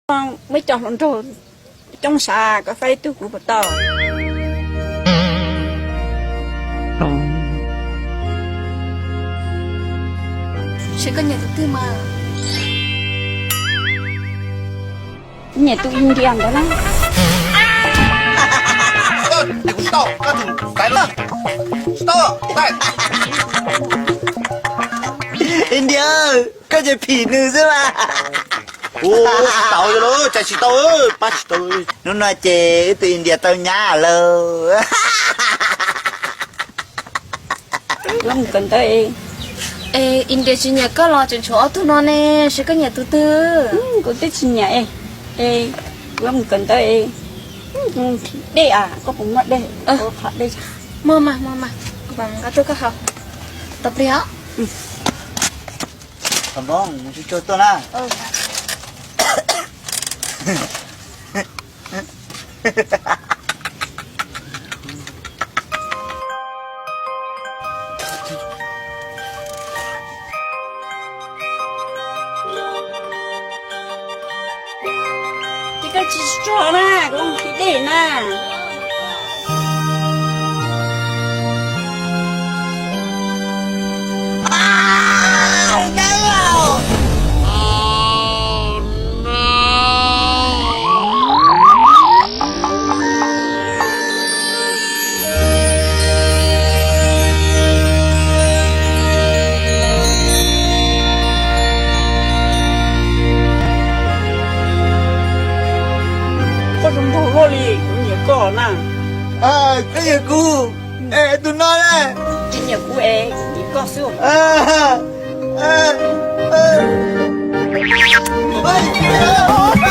Muaj ib co hluas nraug coob sav, koj faib ib tug kuv puas tau? Seb koj nyiam tus twg mas. Nyiam tus India ntawd na. India, koj ces phim nws xwb mas. Ua, tsis tau, tsis tau, pab tsis tau. Hnub no ces wb tus India tau nyab lawm. Koj mus kawm ntawv. Es India tsis nyiam koj los tseem tshuav ob tug no ne, seb koj nyiam tus twg? Kuv twb tsis nyiam. Es kuv mus kawm ntawv. Dej a, koj puas muaj dej? Qhov dej. Muaj mas, muaj mas, kuv mam nqa tuaj koj haus. Tos pliag os. Mus tsuag tsuag tuaj na. Ces koj tsis tso na, koj mus kis dej na. Koj zoo nraug luaj li, kuv nyiam koj na. Koj nyiam kuv, es tus no ne? Tsis nyiam kuv es nyiam koj xwb. Ua,